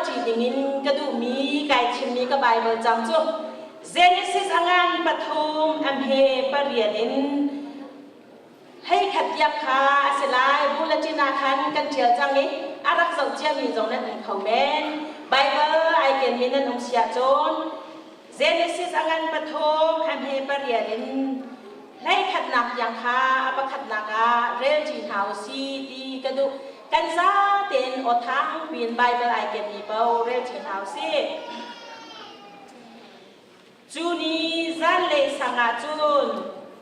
ruahṭi dingin ka duhmi kai thimmi ka Baibal cang cu Genesis a ngan pathum a hme pariat in 11 tiang kha a si lai. Bulletin ah khan kan ṭial cang i a rak zoh ciami zong nan um kho men. Baibal ai kenmi nan um si ahcun Genesis a ngan pathum a hme pariat in hleikhatnak tiang kha a pakhatnak ah relṭi hna u si ti ka duh. Kan zatein aw thang piin Baibal ai kenmi paoh relṭi hna u sih. Cu ni zanlei sang ah cun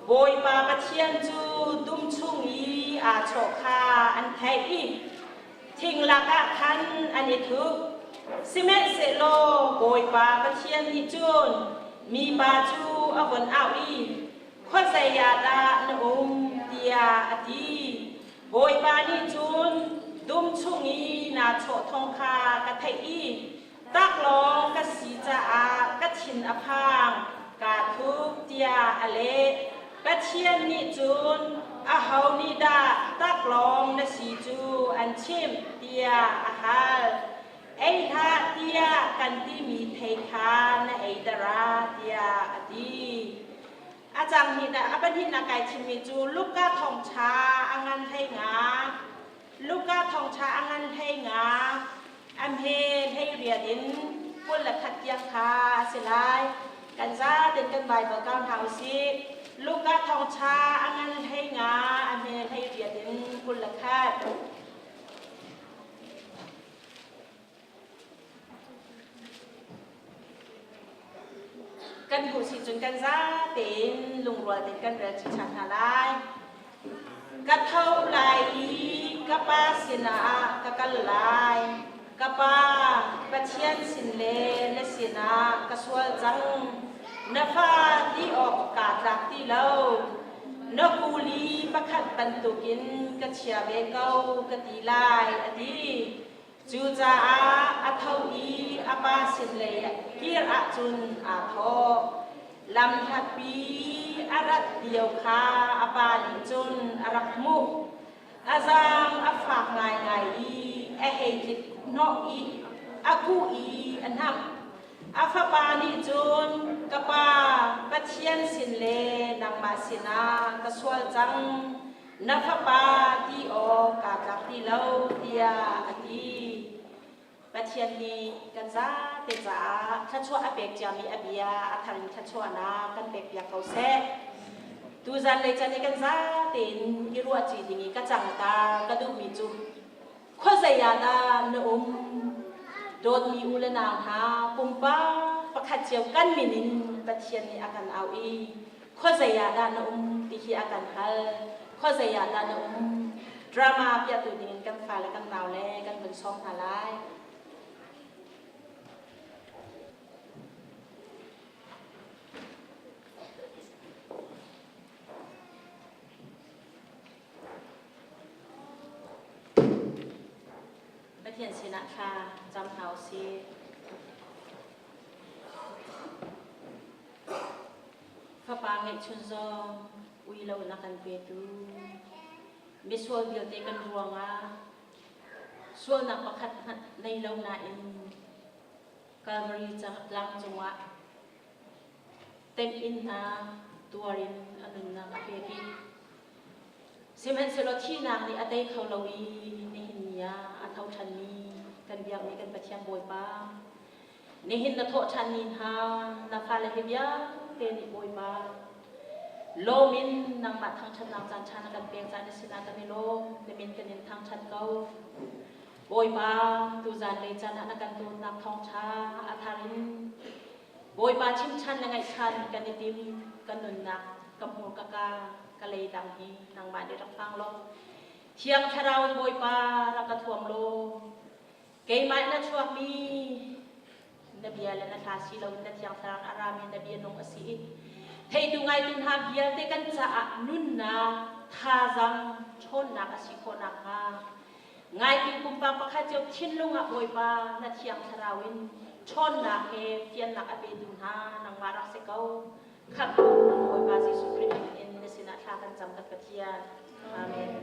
Bawipa Pathian cu dum chung i aa chawh kha an theih i thing lakah khan an i thup. Sihmanhsehlaw Bawipa Pathian nih cun mipa cu a von auh i, Khuazei ah dah na um? tiah a ti. Bawipa nih cun dum chung i naa chawh thawng kha ka theih i taklawng ka si caah ka thin a phang, kaa thup tiah a leh. Pathian nih cun aho nih dah taklawng na si cu an chimh tiah a hal. Ei hlah tiah kan timi thei kha na ei dara tiah a ti. A cang hnih a pahnihnak kai chimmi cu Luka thawngṭha a ngan hlei nga. Luka thawngṭha a ngan hlei nga. A hme 18 in 21 tiang kha a si lai. Kan zaten kan Baibal kau hna u sih. Luka thawngṭha a ngan hlei nga, a hme 18 in 21. Kan hmuh si cun kan zatein lungrual tein kan rel chinchan hna lai. Ka tho lai i ka pa sinah ka kal lai. Ka pa, Pathian sin le na sinah ka sual cang. Na fa ti awk kaa tlak ti lo. Na kuli pakhat bantukin ka chia ve ko ka ti lai, a ti. Cucaah a tho i a pa sin lei kir ahcun aa thawh. Lamhlatpi a rat lio kha a pa nih cun a rak hmuh. A zaang a fak ngaingai i a hei tlik hnawh i a kuh i a hnamh. A fapa nih cun, Ka pa, Pathian sin le nangmah sinah ka sual cang. Na fapa ti awk kaa tlak ti lo, tiah a ti. Pathian nih kan zate caah thluachuah a pek ciami a bia a thar in thluachuahnak kan pekpiak ko seh. Tuzan lei can i kan zate in i ruahci ding i ka cang ta ka duhmi cu khuazei ah dah na um? Dawtmi u le nau hna, pumpak pakhat cio kan min in Pathian nih a kan auh i khuazei ah dah na um ti hi a kan hal. Khuazei ah dah na um? Drama piahtu dingin kan fale kan naule kan vun sawm hna lai. Pathian sinah thla cam hna u sih. Fapa ngeihchun zong ui lo na kan petu. Misual vialte kan ruangah sualnak pakhat hmanh nei lo nain Calvary tlang cungah temh-inn hna tuar in a nunnak a pek i sihmanhsehlaw thihnak nih a tei kho lo i nihin ni ah a tho ṭhanmi kan biakmi kan Pathian Bawipa Nihin na thawh ṭhan ni hna, na fale hi vialte nih Bawipa, lawm in nangmah thangṭhatnak caan ṭha na kan pek caan na sinah kan i lawm, na min kan in thangṭhat ko. Bawipa, tuzan lei caan ah na kan dawtnak thawngṭha a thar in Bawipa chim ṭhan le ngaih ṭhan kan i tim, kan nunnak ka hmur ka ka ka lei dang hi nangmah nih rak hmang law, Thiang Thlarau in Bawipa rak ka thuam law, Keimah in a chuakmi na bia le na hla si loin na Thiang Thlarau a rami na bia nung a si i theitu ngaitu hna vialte kan caah nunnak thazaang ṭhawnnak a si khawh nakhnga ngaitu pumpak pakhat cio thinlung ah Bawipa na Thiang Thlarau in ṭhawnnak he fiannak a petu hna nangmah rak si ko. Khamhtu Bawipa Jesuh Khrih min in na sinah thla kan cam kan Pathian. Amen.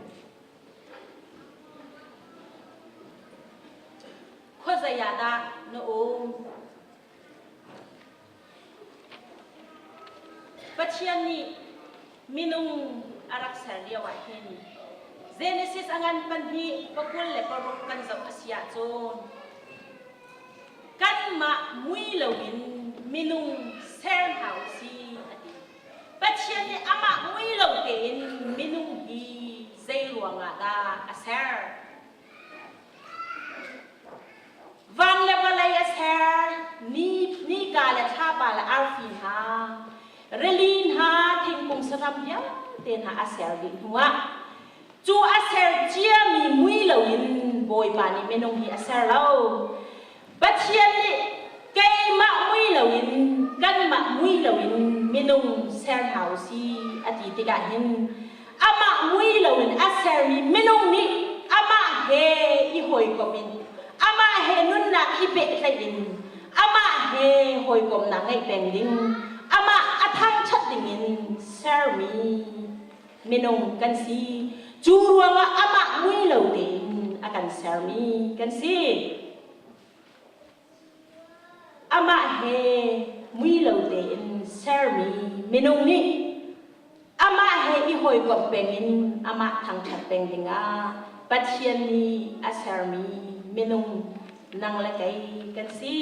Khuazei ah dah na um? Pathian nih minung a rak ser lio ah hin Genesis a ngan pahnih 26 kan zoh a si ahcun kanmah mui loin minung ser hna u si a ti. Pathian nih amah mui lo tein minung hi zei ruangah dah a ser? Van le vawlei a ser, ni, nika le thlapa le arfi hna, rili hna, thingkung saram vialte hna a ser dih hnuah cu a ser ciami mui loin Bawipa nih minung hi a ser lo. Pathian nih keimah mui loin kanmah mui loin minung ser hna u si a ti tikah hin amah mui loin a sermi minung nih amah he i hawikom in amah he nunnak i pehtlaih in amah he hawikomnak ngeih peng ding amah a thangṭhat dingin sermi minung kan si. Cu ruangah amah mui lo tein a kan sermi kan si. Amah he mui lo tein sermi minung nih amah he i hawikomh peng in amah thangṭhat peng dingah Pathian nih a sermi minung nang le kei kan si.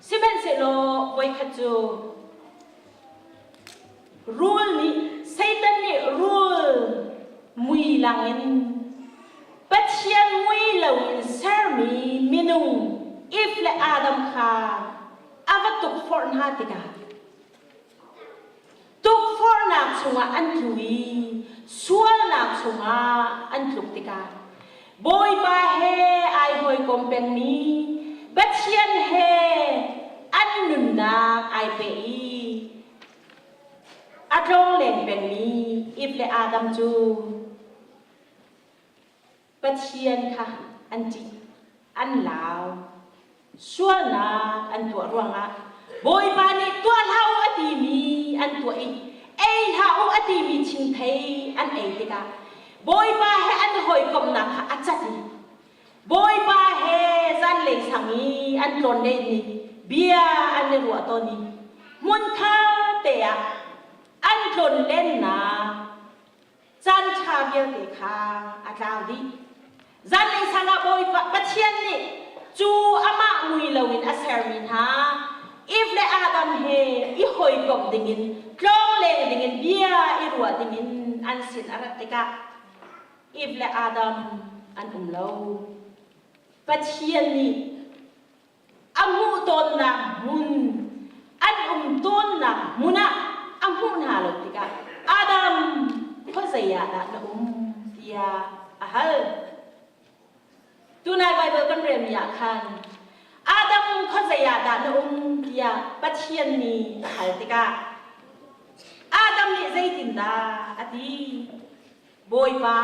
Sihmanhsehlaw voikhat cu rul nih Satan nih rul mui langin Pathian mui loin sermi minung Eve le Adam kha a va tukforh hna tikah tukforhnak chungah an tlu i sualnak chungah an tluk tikah Bawipa he ai hawikom pengmi Pathian he an nunnak ai pe i a tlongleng pengmi Eve le Adam cu Pathian kha an ṭih, an lau. Sualnak an tuah ruangah Bawipa nih tuah hlah u a timi an tuah i ei hlah u a timi thingthei an ei tikah Bawipa he an hawikomhnak kha a cat i Bawipa he zanlei sang i an tlawnlen ni bia an i ruah tawn i hmunkhat te ah an tlawnlennak Caan ṭha vialte kha a tlau dih. Zanlei sang ah Bawipa Pathian nih cu amah mui loin a sermi hna Eve le Adam he i hawikomh dingin tlawngleng dingin bia i ruah dingin an sin a rat tikah Eve le Adam an um lo. Pathian nih a hmuh tawnnak hmun an um tawnnak hmun ah a hmuh hna lo tikah Adam khuazei ah dah na um tiah a hal. Tunai Baibal kan relmi ah khan Adam khuazei ah dah na um tiah Pathian nih a hal tikah Adam nih zeitindah a ti? Bawipa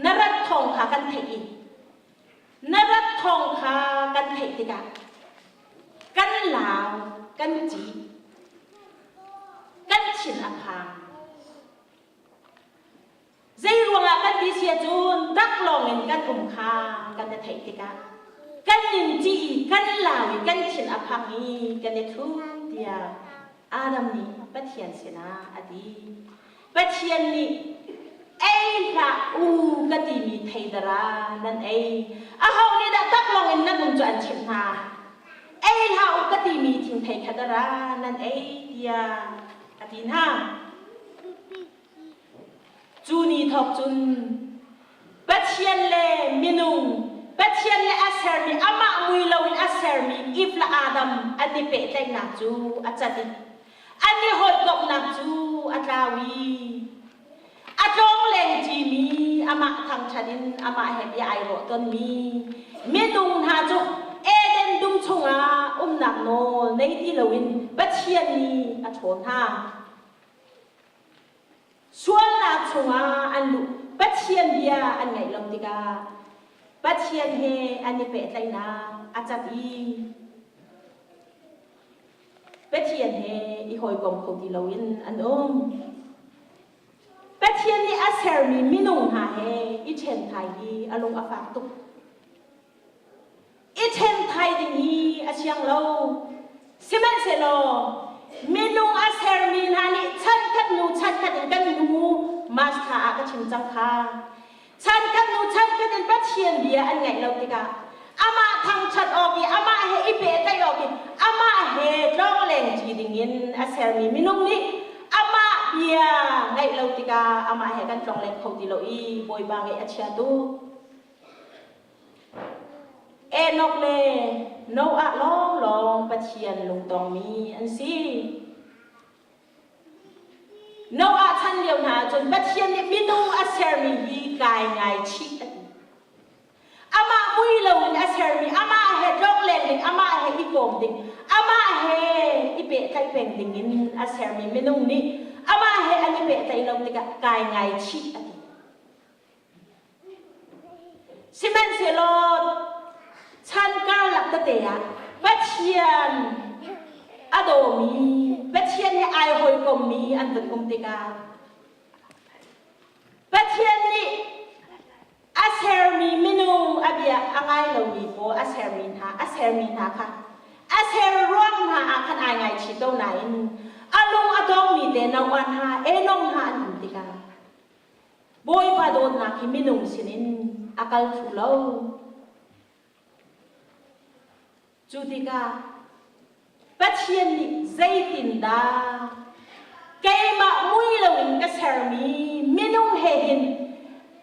na rat thawng kha kan theih i Na rat thawng kha kan theih tikah kan lau, kan ci, kan thin a phang. Zei ruangah kan ti sia cun taklawng in kan um kha kan i theih tikah kan nin ci i kan lau i kan thin a phang i kan i thu tiah Adam nih Pathian sinah a ti. Pathian nih ei hlah u ka timi theidara nan ei. Aho nih dah taklawng in nan um cu an chimh hna? Ei hlah u ka timi thingthei kha dara nan ei tiah a ti hna. Cu ni thawk cun Pathian le minung, Pathian le a sermi, amah mui loin a sermi Eve le Adam an i pehtlaihnak cu a cat i an i hawikomhnak cu a tlau i a tlawngleng ṭimi amah thangṭhat in amah he bia ai ruah tonmi minung hna cu Eden dum chungah umnak nawl nei ti loin Pathian nih a ṭhawl hna. Sualnak chungah an luh. Pathian bia an ngaih lo tikah Pathian he an i pehtlaihnak a cat i Pathian he i hawikom kho ti loin an um. Pathian nih a sermi minung hna he i ṭhen kha. thai hi a lung a fak tuk. I ṭhen thai ding hi a siang lo. Sihmanhsehlaw minung a sermi hna nih chankhat hnu chankhat in kan hnu March thla ah ka chim cang kha. Chankhat hnu chankhat in Pathian bia an ngaih lo tikah amah thangṭhat awk i amah he i pehtlaih awk i amah he tlawngleng ṭi dingin a sermi minung nih amah bia ngaih lo tikah amah he kan tlongleng kho ti lo i Bawipa ngaih a chia tuk. Enok le Noah lawnglawng Pathian lungtongmi an si. Noah chan lio hna ahcun Pathian nih minung a sermi hi kai ngai chih a ti. Amah mui loin a sermi, amah he tlongleng ding, amah he i kawm ding, amah he i pehtlaih peng ding in a sermi minung nih amah he an i pehtlaih lo tikah kai ngai chih a ti. Sihmanhsehlaw chan karlak tete ah Pathian a dawmi, Pathian he ai hawikommi an vun um tikah Pathian nih a sermi minung a bia a ngai lomi pawl a sermi hna a sermi hna kha a ser ruang hna ah khan ai ngaichih ko nain a lung a dongmi te Noah hna Enok hna an um tikah Bawipa dawtnak hi minung sinin a kal thlu lo. Cu tikah Pathian nih zeitindah keimah mui loin ka sermi minung he hin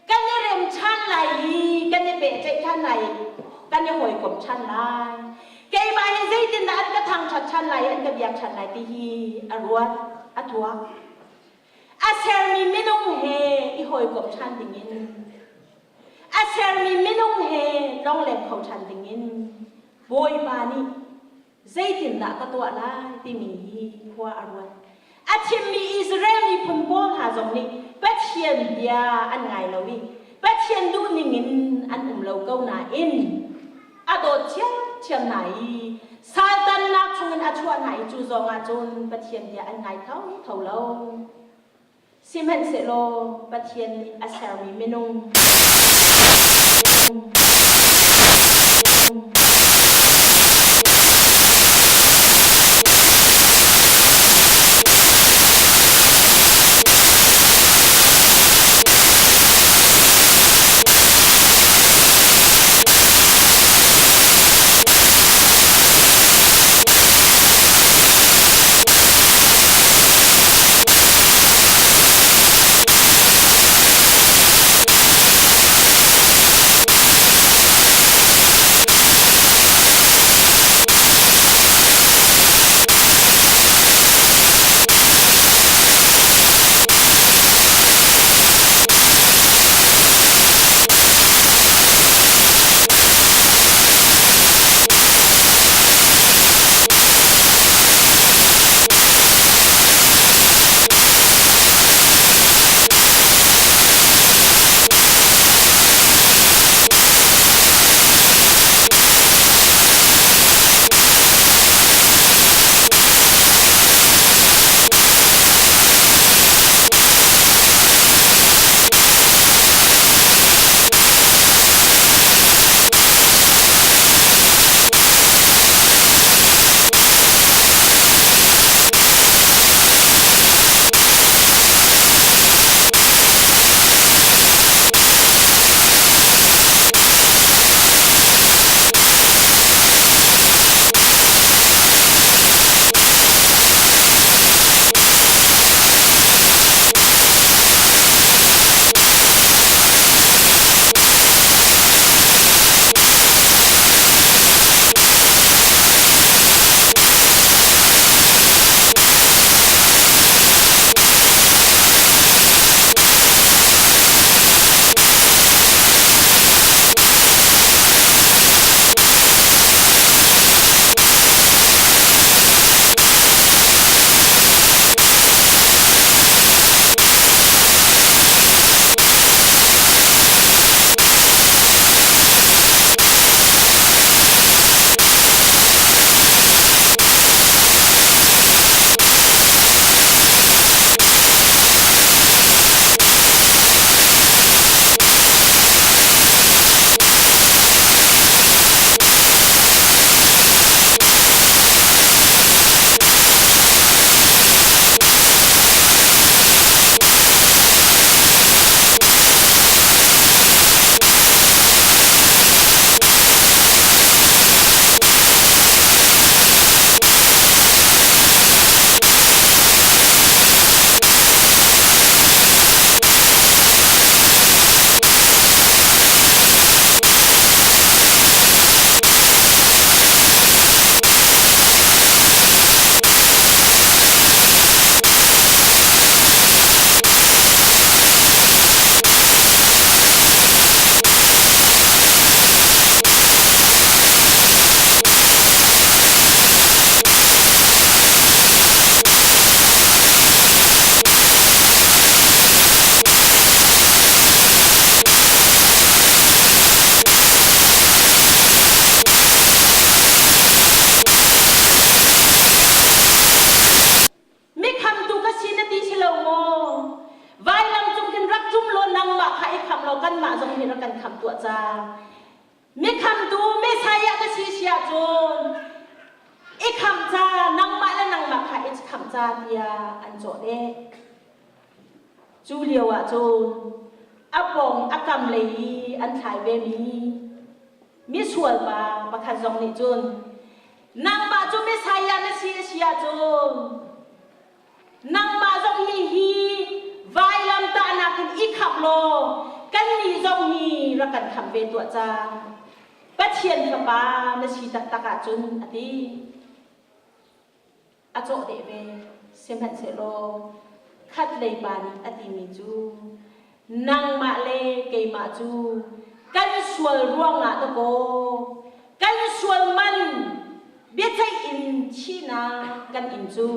kan i rem ṭhan lai i kan i pehtlaih ṭhan lai i kan i hawikom ṭhan lai. Keimah hi zeitindah an ka thangṭhat ṭhan lai i an ka biak ṭhan lai ti hi a ruat, a tuak. A sermi minung he i hawikomh ṭhan dingin a sermi minung he tlongleng kho ṭhan dingin Bawipa nih zeitindah ka tuah lai timi hi khua a ruat. A thimmi Israel miphun pawl hna zong nih Pathian bia an ngai lo i Pathian duhning in an um lo ko nain a dawt ṭhiamṭhiam hna i saltannak chungin a chuah hna i cu zong ah cun Pathian bia an ngai thotho lo. Sihmanhsehlaw Pathian nih a sermi minung minung minung kanmah zong hi rak kan khamh tuah ca. Mi khamtu Messiah na si si ahcun i khamh ca nangmah le nangmah kha i khamh ca tiah an cawh deh. Cu lio ah cun a pawng a kam lei i an thlai vemi misual pa pakhat zong nih cun nangmah cu Messiah na si a si ahcun nangmah zong hi hi vailamtahnak in i khamh law kannih zong hi rak kan khamh ve tuah ca. Pathian fapa na si taktak ahcun a ti. A cawh deh ve. Sihmanhsehlaw khatlei pa nih a timi cu nangmah le keimah cu kan sual ruangah dakaw kan sual man biaceih in thihnak kan in cu.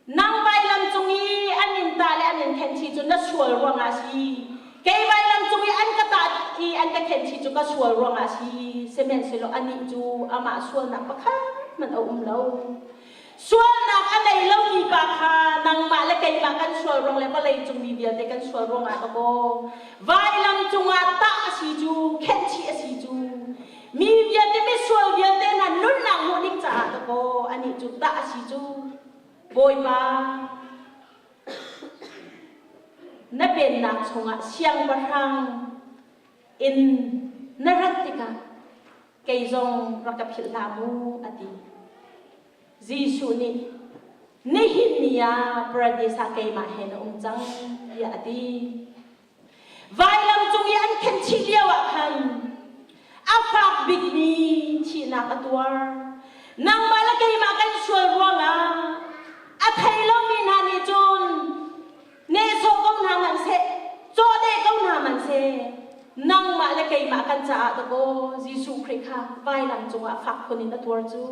Nang vailam cung i an in tah le an in khenhchih cu na sual ruangah a si. Kei vailam cung i an ka tah i an ka khenhchih cu ka sual ruangah a si. Sihmanhsehlaw anih cu amah sualnak pakhat hmanh a um lo. Sualnak a nei lomi pa kha nangmah le keimah kan sual ruang le vawlei cung mi vialte kan sual ruangah ka kaw vailam cungah tah a si cu khenhchih a si cu mi vialte misual vialte hna nunnak hmuh ding caah ka kaw anih cu tah a si cu Bawipa na pennak chungah siangpahrang in na rat tikah kei zong rak ka philh hlah mu a ti. Jesuh nih nihin ni ah paradis ah keimah he na um cang tiah a ti. Vailam cung i an khenchih lio ah khan a fak bikmi thihnak a tuar. Nangmah le keimah kan sual ruangah a thei lomi hna nih cun nehsawh ko hna hmanh seh, cawhdeh ko hna hmanh seh, nangmah le keimah kan caah dakaw Jesuh Khrih kha vailam cungah fak phun in a tuar cu.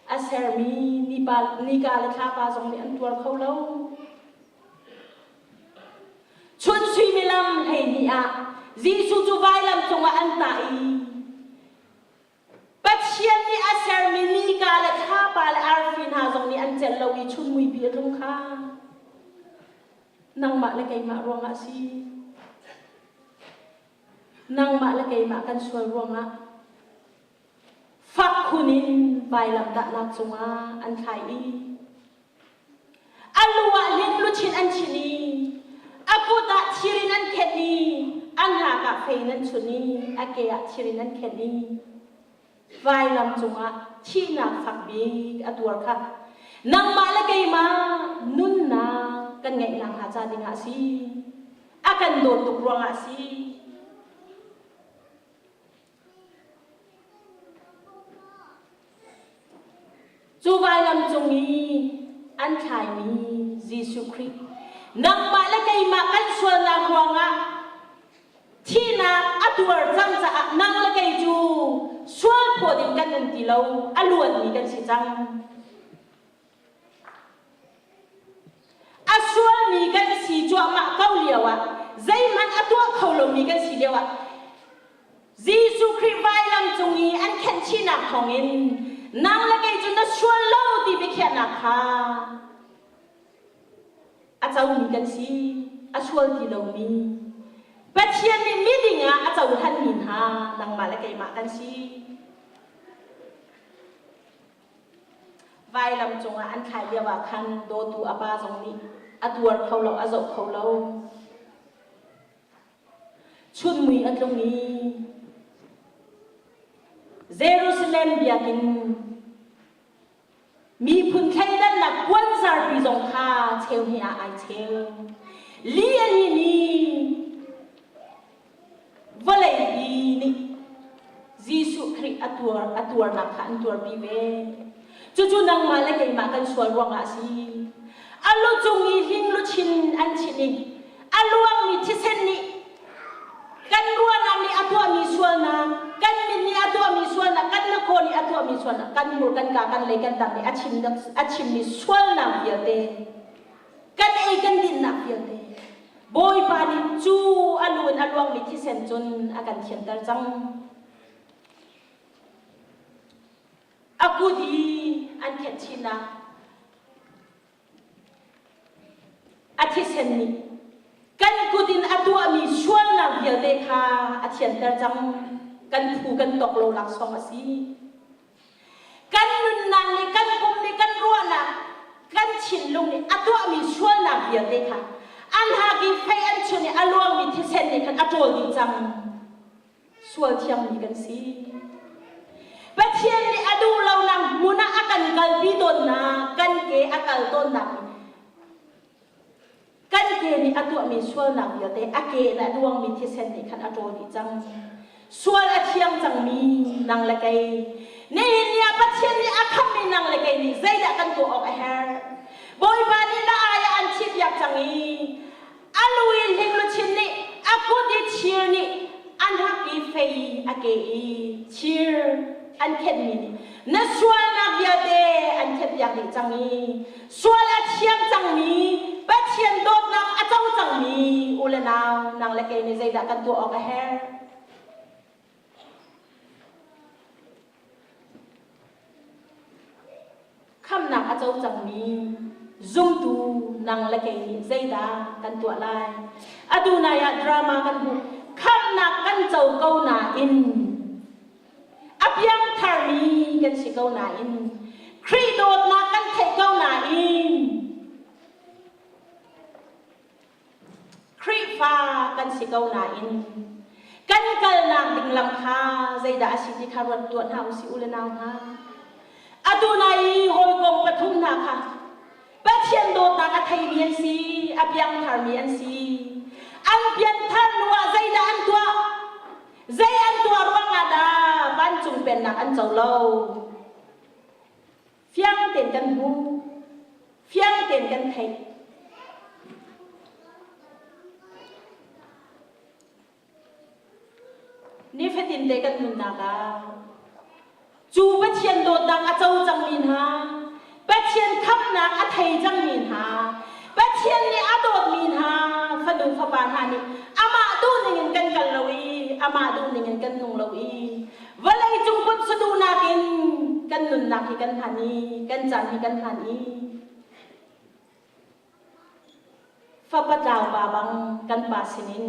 A sermi nipa, nika le thlapa zong nih an tuar kho lo. Chun suimilam 12 ah Jesuh cu vailam cungah an tah i Pathian nih a sermi nika le thlapa le arfi hna zong nih an celh lo i chun muipi a tlung kha. Nangmah le keimah ruangah a si. Nangmah le keimah kan sual ruangah fak khun in vailamtahnak cungah an thlai i A lu ah lim luchin an chinh i a kut ah thir in an khenh i a hnak ah fei in an chunh i a ke ah thir in an khenh i vailam cungah thihnak fak bik a tuar kha nangmah le keimah nunnak kan ngeih nakhnga ca dingah a si. A kan dawt tuk ruangah a si. Cu vailam cung i an thlaimi Jesuh Khrih, nangmah le keimah kan sualnak ruangah thihnak a tuar cang caah nang le kei cu sual phaw ding kan um ti lo, a luanmi kan si cang. A sualmi kan si cuahmah ko lioah zeihmanh a tuah kho lomi kan si lioah Jesuh Khrih vailam cung i an khenhchihnak thawngin nang le kei cu na sual lo ti biakhiahnak kha a comi kan si, a sual ti lomi. Pathian nih miding ah a cohlanmi hna nangmah le keimah kan si. Vailam cungah an thlai lio ah khan dawtu a pa zong nih a tuar kho lo, a zoh kho lo. Chun mui a tlung i Jerusalem biakinn miphun thleidannak puanzarpi zong kha cheu hnih ah ai cheu. Li a hnin i Vawleipi nih Jesuh Khrih a tuar a tuarnak kha an tuarpi ve. Cucu nangmah le keimah kan sual ruangah a si. A lu cung i hling luchin an chinh i a luangmi thisen nih kan ruahnak nih a tuahmi sualnak, kan mit nih a tuahmi sualnak, kan hnakhaw nih a tuahmi sualnak, kan hmur, kan ka, kan lei, kan dang nih a chim a chimmi sualnak vialte kan ei kan dinnak vialte Bawipa nih cu a lu in a luangmi thisen cun a kan thianter cang. A kut i an khenhchihnak. A thisen nih kan kut in a tuahmi sualnak vialte kha a thianter cang. Kan phu kan tawk lo laksawng a si. Kan nunnak nih kan pum nih kan ruahnak kan thinlung nih a tuahmi sualnak vialte kha an hak i fei an chun i a luangmi thisen nih khan a ṭawl dih cang. Sual thiangmi kan si. Pathian nih a duh lonak hmun ah a kan kalpi tawnnak, kan ke a kal tawnnak kan ke nih a tuahmi sualnak vialte a ke in a luangmi thisen nih khan a ṭawl dih cang. Sual a thiang cangmi nang le kei. Nihin ni ah Pathian nih a khammi nang le kei nih zeidah kan tuah awk a herh? Bawipa nih na ai ah an thihpiak cang i A lu i hling luchin nih a kut i thir nih an hak i fei a ke i thir an khenhmi nih na sualnak vialte an khenhpiak dih cang i sual a thiang cangmi Pathian dawtnak a co cangmi u le nau nang le kei nih zeidah kan tuah awk a herh? Khamhnak a co cangmi zumtu nang le kei nih zeidah kan tuah lai? Atu nai ah drama kan hmuh. Khamhnak kan co ko nain a piangtharmi kan si ko nain Khrih dawtnak kan theih ko nain Khrihfa kan si ko nain kan kalnak ding lam kha zeidah a si ti kha ruat tuah hna usih u le nau hna. Atu nai i hawikom pathum hna kha Pathian dawtnak a theimi an si, a piangtharmi an si. An pianthar hnu ah zeidah an tuah? Zei an tuah ruangah dah vancung pennak an co lo? Fiang tein kan hmuh. Fiang tein kan theih. Nifatin te kan nunnak ah cu Pathian dawtnak a co cangmi hna, Pathian khamhnak a thei cangmi hna, Pathian nih a dawtmi hna fanu fapa hna nih amah duhning in kan kal lo i amah duhning in kan nung lo i Vawlei cung pumsaduhnak in kan nunnak hi kan hman i kan caan hi kan hman i fapa tlau pa bang kan pa sinin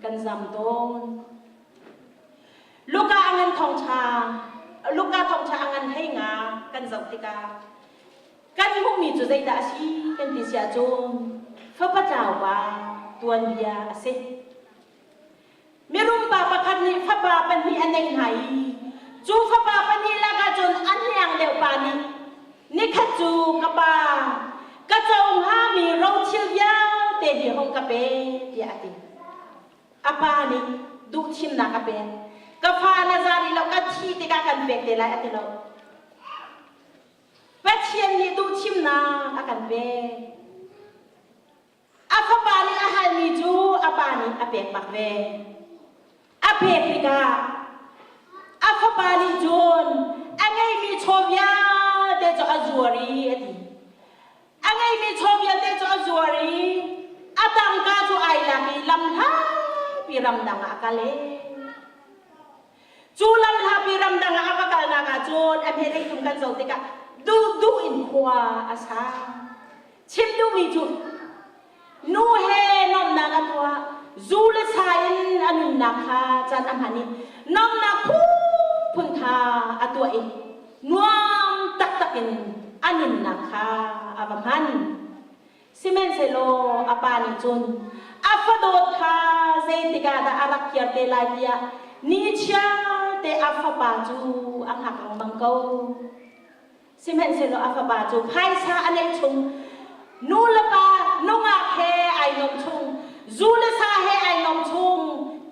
kan zam tawn. Luka a ngan thawngṭha Luka thawngṭha a ngan hei nga kan zoh tikah kan hmuhmi cu zeidah a si kan ti si ahcun fapa tlau pa tuanbia a si. Mirum pa pakhat nih fapa pahnih a neih hna i cu fapa pahnih lakah cun a hniang deuh pa nih nikhat cu ka pa ka co hngami rothil vialte hi hung ka pe tiah a ti. A pa nih duhthimnak a pek. Ka fa na za rih lo ka thi tikah kan pek te lai a ti lo. Pathian nih duhthimnak a kan pek. A fapa nih a halmi cu a pa nih a pek bak ve. A pek tikah a fapa nih cun a ngeimi chaw vialte cu a zuar i a ti. A ngeimi chaw vialte cu a zuar i a tangka cu ai lak i lamhlapi ramdang ah a kal e. Cu lamhlapi ramdang ah a va kalnak ah cun a hme tum kan zoh tikah duhduh in khua a sa. Chim duhmi cu nu he nuamhnak a tuah, zu le sa in a nunnak kha caan a hman i nuamhnak phunphun kha a tuah i nuam taktak in a nunnak kha a va hman. Sihmanhsehlaw a pa nih cun a fadawt kha zeitik ah dah a rak kir te lai tiah nichiar te a fapa cu a hngak lengmang ko. Sihmanhsehlaw a fapa cu phaisa a neih chung, nu le pa nungak he ai nuam chung, zu le sa he ai nuam chung,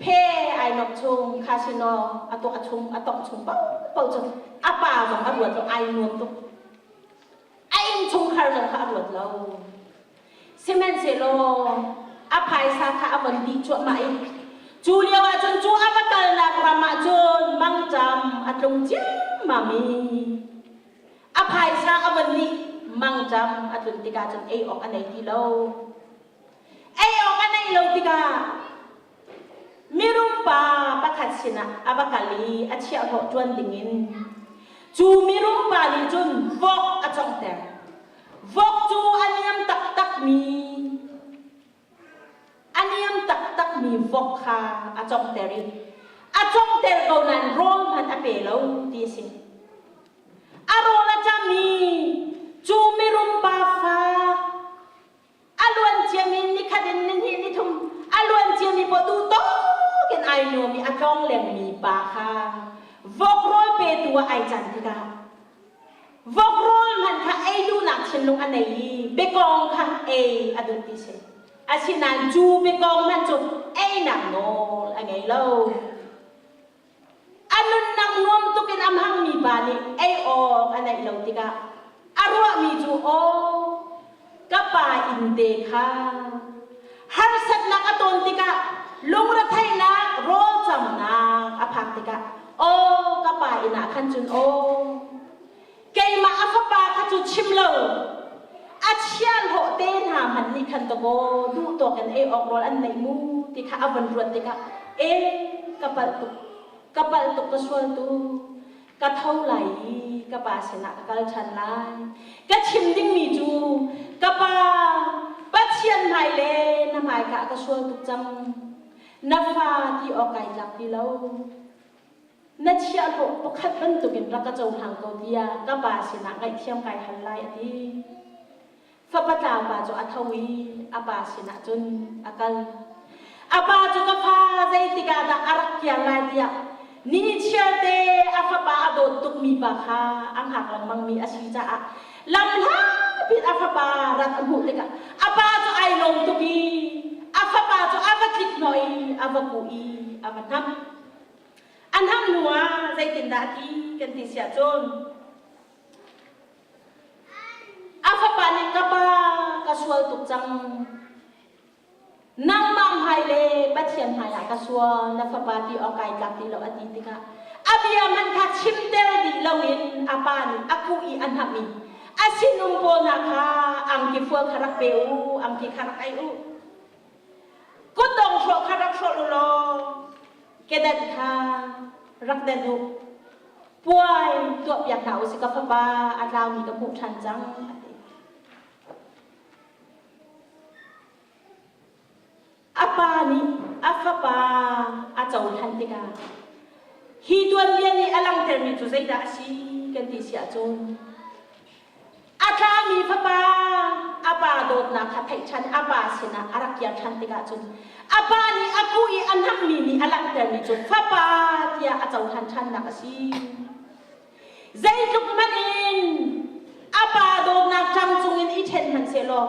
phe ai nuam chung, casino a tuah chung, a tongh chung paohpaoh cu a pa zong a ruat lo, ai nuam tuk. A innchungkhar zong kha a ruat lo. Sihmanhsehlaw a phaisa kha a von dih cuahmah i cu lio ah cun cu a va kalnak ram ah cun mangṭam a tlung ciammam i a phaisa a von dih mangṭam a tlun tikah cun ei awk a nei ti lo. Ei awk a neih lo tikah mirum pa pakhat sinah a va kal i a chiahhlawh ṭuan dingin cu mirum pa nih cun vok a conghter. Vok cu a niam taktakmi. mi vok kha a congter i a congter ko nain rawl hmanh a pe lo ti a si. A rawl a ṭam i cu mirum pa fa a luan ciami nikhat in nihnih nithum a luan ciami paoh duh tawk in ai nuam i a tlawng lengmi pa kha vok rawl petu ah ai can tikah vok rawl hmanh kha ei duhnak thinlung a nei i biakawng kha ei a duh ti si. Asinain cu biakawng hmanh cu einak nawl a ngei lo. A nunnak nuam tuk in a hmangmi pa nih ei awk a neih lo tikah a ruahmi cu aw ka pa inn te kha harsatnak a tawn tikah lungretheihnak rawlcamnak a phak tikah aw ka pa inn ah khan cun aw keimah a fapa kha cu chim lo a chiahhlawh te hna hmanh nih khan dakaw duh tawk in ei awk rawl an neih mu ti kha a von ruat tikah e ka palh tuk ka palh tuk ka sual tu ka tho lai i ka pa sinah ka kal ṭhan lai ka chim dingmi cu ka pa Pathian hmai le na hmai kha ka sual tuk cang na fa ti awk kai tlak ti lo na chiahhlawh pakhat bantukin rak ka cohlang ko tiah ka pa sinah ngaihthiam kai hal lai a ti. Fapa tlau pa cu a tho i a pa sinah cun a kal. A pa cu ka fa zeitik ah dah a rak kiar lai tiah nichiarte a fapa a dawt tukmi pa kha a hngak lengmangmi a si caah lamhlapi a fapa rat a hmuh tikah a pa cu ai lawm tuk i a fapa cu a va tlik hnawh i a va kuh i a va hnamh. An ham hnu ah zeitindah a ti kan ti siah cun a fapa nih ka pa ka sual tuk cang nangmah hmai le Pathian hmai ah ka sual na fapa ti awk kai tlak ti lo a ti tikah a bia hmanh kha chimter dih loin a pa nih a kuh i a hnamh i a sinum pawl hna kha angki fual kha rak pe u angki kha rak ei u Kutdong hrawh kha rak hrawh u law kedan kha rak den u. Puai tuahpiak hna u si ka fapa a tlaumi ka hmuh ṭhan cang a ti. A pa nih a fapa a cohlan tikah hi tuanbia nih a langhtermi cu zeidah a si kan ti si ahcun A tlami fapa a pa dawtnak kha theih ṭhan a pa sinah a rak kir ṭhan tikah cun a pa nih a kuh i a hnamhmi nih a langhtermi cu fapa tiah a cohlan ṭhannak a si. Zeitluk hmanh in a pa dawtnak ṭang cungin i ṭhen hmanh sehlaw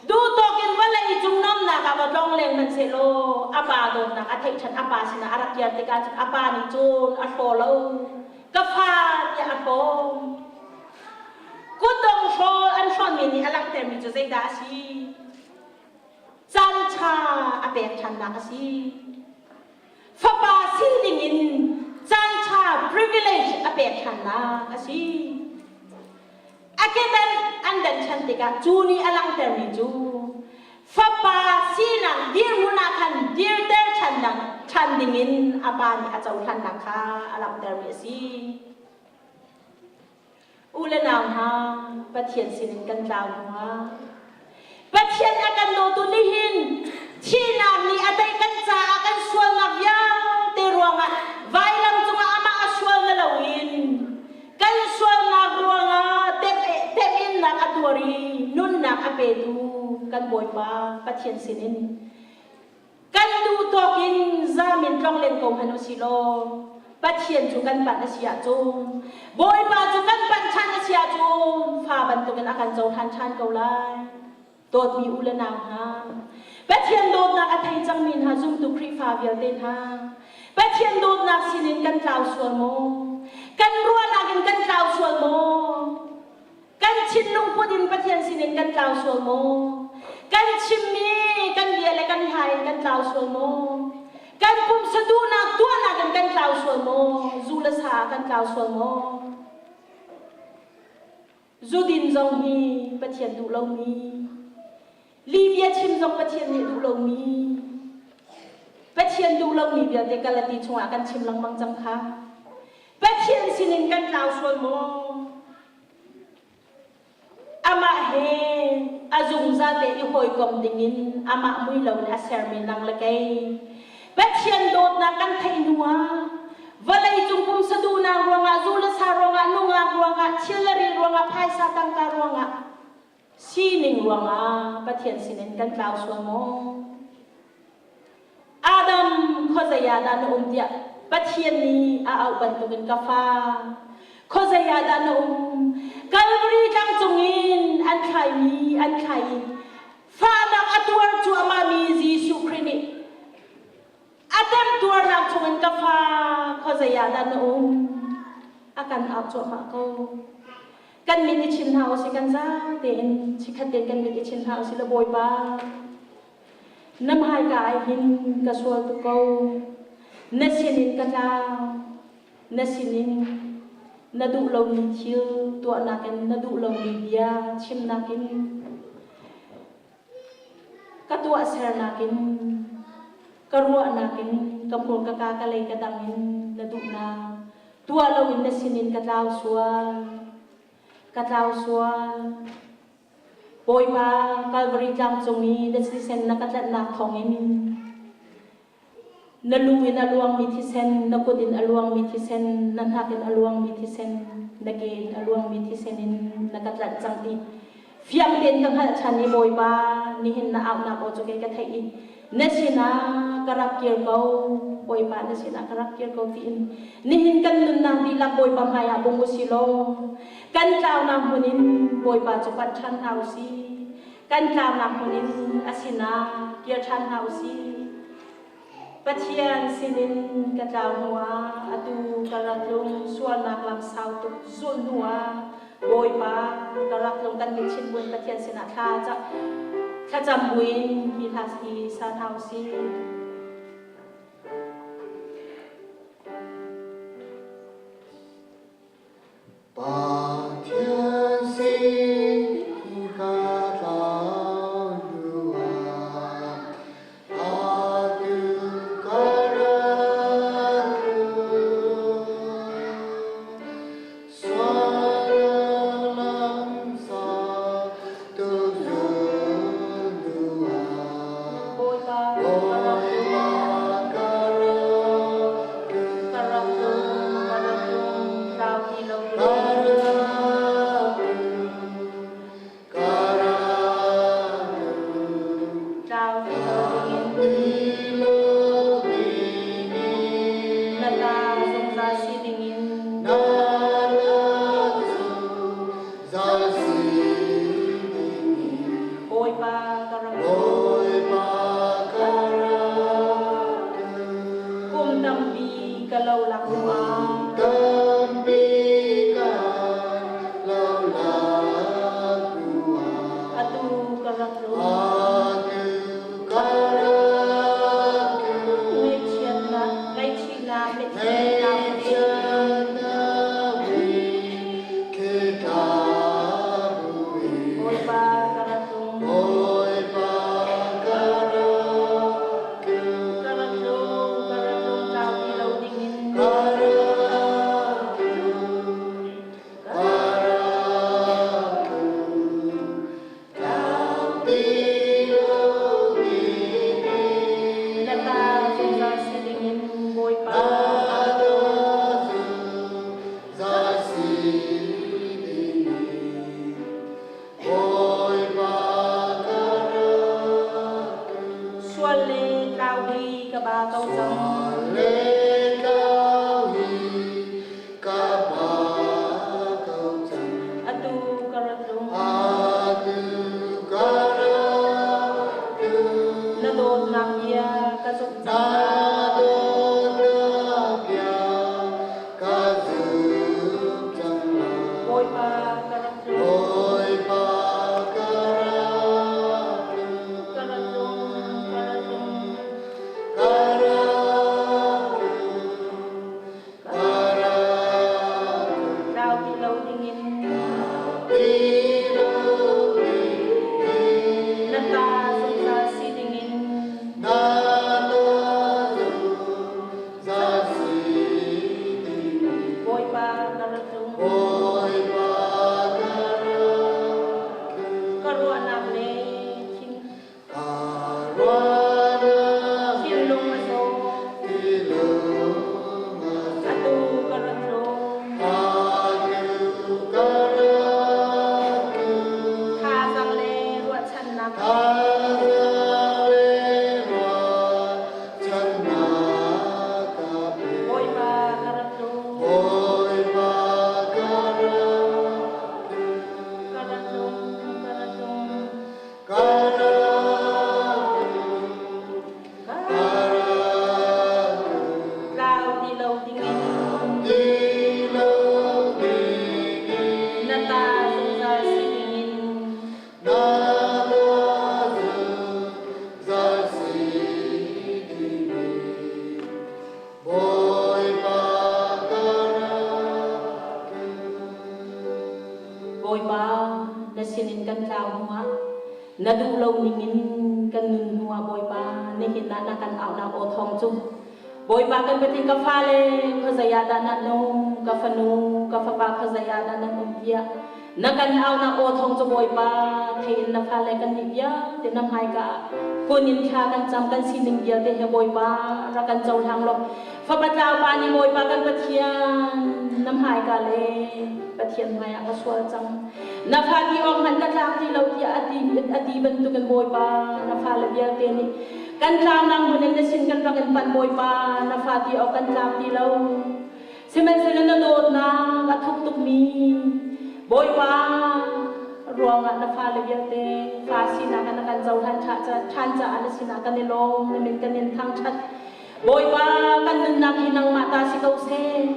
duhtawk in vawlei cung nomnak ah va tlong leng hmanh sehlaw a pa dawtnak a theih ṭhan a pa sinah a rak kir tikah cun a pa nih cun a hlaw lo ka fa tiah a hlawm. Kutdong hrawl an hrawnmi nih a langhtermi cu zeidah a si? Caan ṭha a pek ṭhannak a si. Fapa si dingin caan ṭha privilege a pek ṭhannak a si. A kedan an dan ṭhan tikah cu nih a langhtermi cu fapa sinak dirhmun ah khan dirter ṭhannak ṭhan dingin a pa nih a cohlannak kha a langhtermi a si. U le nau hna, Pathian sinin kan tlau hnuah Pathian a kan dawtu nihin thihnak nih a tei kan caah kan sualnak vialte ruangah vailam cungah amah a sual na loin kan sualnak ruangah teminnak a tuar i nunnak a petu kan Bawipa Pathian sinin Kan duh tawk in zamin tlonglen ko hmanh usih law Pathian cu kan panh a si ahcun Bawipa cu kan panh ṭhan a si ahcun fa bantukin a kan cohlan ṭhan ko lai. Dawtmi u le nau hna, Pathian dawtnak a thei cangmi hna zumtu Khrihfa vialte hna, Pathian dawtnak sinin kan tlau sual maw? Kan ruahnak in kan tlau sual maw? Kan thinlung put in Pathian sinin kan tlau sual maw? Kan chimmi kan bia le kan hla in kan tlau sual maw? Kan pumsa duhnak tuahnak in kan tlau sual maw? Zu le sa kan tlau sual maw? Zu din zong hi Pathian duh lomi, lihbia chim zong Pathian nih duh lomi, Pathian duh lomi vialte Galati chungah kan chim lengmang cang kha. Pathian sinin kan tlau sual maw? Amah he a zungzal te i hawikom dingin amah mui loin a sermi nang le kei. Pathian dawtnak kan theih hnu ah vawlei cung pumsa duhnak ruangah, zu le sa ruangah, nungak ruangah, thil le ri ruangah, phaisa tangka ruangah, sining ruangah Pathian sinin kan tlau sual maw? Adam khuazei ah dah na um tiah Pathian nih a auh bantukin ka fa khuazei ah dah na um? Kalvari tlang cungin an thlaimi an thlai i fahnak a tuar cuahmahmi Jesuh Khrih nih a temtuarnak chungin ka fa khuazei ah dah na um? A kan auh cuahmah ko. Kan mit i chin hna usih, kan za tein chikhat tein kan mit i chin hna usih law Bawipa na hmaika ah hin ka sual tuk ko. Na sinin ka tlau. Na sinin na duh lomi thil tuahnak in na duh lomi bia chimnak in ka tuahsernak in ka ruahnak in ka hmur ka ka ka lei ka dang in na duhnak tuah loin na sinin ka tlau sual ka tlau sual. Bawipa, Kalvari tlang cung i na thisen na ka tlanhnak thawngin na lu in a luangmi thisen, na kut in a luangmi thisen, na hnak in a luangmi thisen, na ke in a luangmi thisen in na ka tlanh cang ti fiang tein ka hngalh ṭhan i Bawipa, nihin na auhnak aw cu kei ka theih i na sinah ka rak kir ko, Bawipa, na sinah ka rak kir ko tiin nihin kan nunnak dihlak Bawipa hmaiah bung u si law kan tlaunak hmun in Bawipa cu panh ṭhan hna u sih. Kan tlaunak hmun in a sinah kir ṭhan hna u sih. Pathian sinin ka tlau hnuah atu ka rak tlung, sualnak lam sau tuk zulh hnuah Bawipa ka rak tlung. Kan mit chin buin Pathian sinah thla thlacam buin hi hla hi sa hna u sih. Pathian sin ka tlau hnuah atu ka rak tlung. Sual lam sau tuk zul hnuah Bawipa ka rak Bawipa tlung. ka rak Ka rak tlung, ka rak tlung. tlung, tlau ti lo Ka dingin. rak tlung, ka rak tlung. Tlau ti lo dingin. Ti lo Na ta dingin. zungzal si dingin. Na rak zungzal si dingin. Bawipa ka rak tlung. Bawipa ka rak tlung. Kum tampi ka lo lak hnuah. Tampi kan lo lak hnuah. Atu ka rak tlung. Atu ka rak tlung. Ngaihchiatnak, ngaihchihnak mitthli tla buin. Ngaihchiatnak mitthli tla buin. Bawipa ka rak tlung. Bawipa ka rak tlung. Ka rak tlung, ka rak tlung, tlau ti lo dingin. Ka rak tlung, ka rak tlung. Tlau ti lo dingin. Na ta zungzal si dingin Bawipa. Na ta zungzal si dingin. Bawipa ka rak tlung. Sual le tlau hi ka ba ko cang. Sual le tlau hi ka ba ko cang. Atu ka rak tlung. Atu ka rak tlung. Na dawtnak bia ka zumh Na cang. dawtnak bia ka zumh cang lai. Bawipa ka rak tlung. Bawipa ka rak tlung. Ka rak tlung, ka rak tlung. Ka rak tlung, ka rak tlung. Tlau ti lo dingin. Ti lo dingin. Na ta zungzal si dingin. Na ta Na duh lo ningin kan nun hnu ah Bawipa nihin ah na kan auhnak aw thawng cu Bawipa kan Pathian ka fale khuazei ah dah nan um ka fanu ka fapa khuazei ah dah nan um tiah na kan auhnak aw thawng cu Bawipa thei in na fale kan nih vialte na hmaika ah kun in thla kan cam kan sining vialte he Bawipa rak kan cohlang law fapa tlau pa nih Bawipa kan Pathian na hmaika le Pathian hmaiah ka sual cang na fa ti awk hmanh ka tlak ti lo tiah a ti a ti bantukin Bawipa na fale vialte nih kan tlaunak hmun in na sin kan rak in panh Bawipa na fa ti awk kan tlak ti lo sihmanhsehlaw na dawtnak a thuk tukmi Bawipa ruangah na fale vialte fa sinak in na kan cohlan ṭhan caah na sinah kan i lawm na min kan in thangṭhat Bawipa kan nunnak hi nangmah ta si ko seh.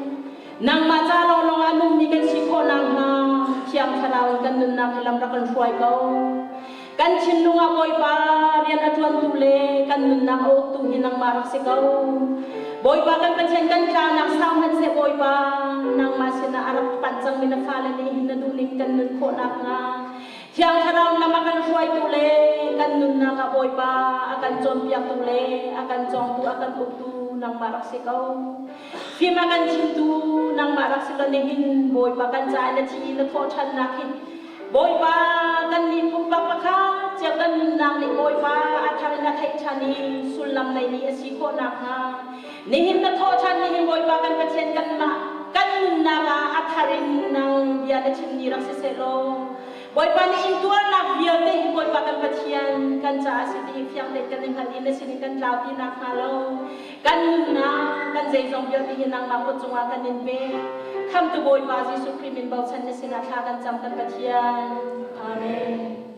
Nangmah ca lawnglawng ah nungmi kan si khawh nakhnga Thiang Thlarau in kan nunnak hi lam rak kan hruai ko. Kan thinlung ah Bawipa rian a ṭuantu le kan nunnak a uktu hi nangmah rak si ko. Bawipa kan Pathian kan tlaunak sau hmanh seh Bawipa nangmah sinah a rak panh cangmi na fale nih hin na duhning kan nun khawh nakhnga Thiang Thlarau lam a kan hruaitu le kan nunnak ah Bawipa a kan cawnpiaktu le a kan cawngtu a kan uktu nangmah rak si ko. Fim a kan chimtu nangmah rak si lo nihin Bawipa kan caah na thi na thawhṭhannak hi Bawipa kan nih pumpak pakhat cio kan nunnak nih Bawipa a thar in a theih ṭhan i sullam neimi a si khawh nakhnga nihin na thawhṭhan nihin Bawipa kan Pathian kanmah kan nunnak ah a thar in nang bia na chim ni rak si seh law Bawipa nih intuarnak vialte hi Bawipa kan Pathian kan caah si ti fiang tein kan i hngalh i na sin in kan tlau ti nakhnga lo kan nunnak kan zeizong vialte hi nangmah kut cungah kan in pek. Khamtu Bawipa Jesuh Khrih min bochan na sinah thla kan cam kan Pathian. Amen.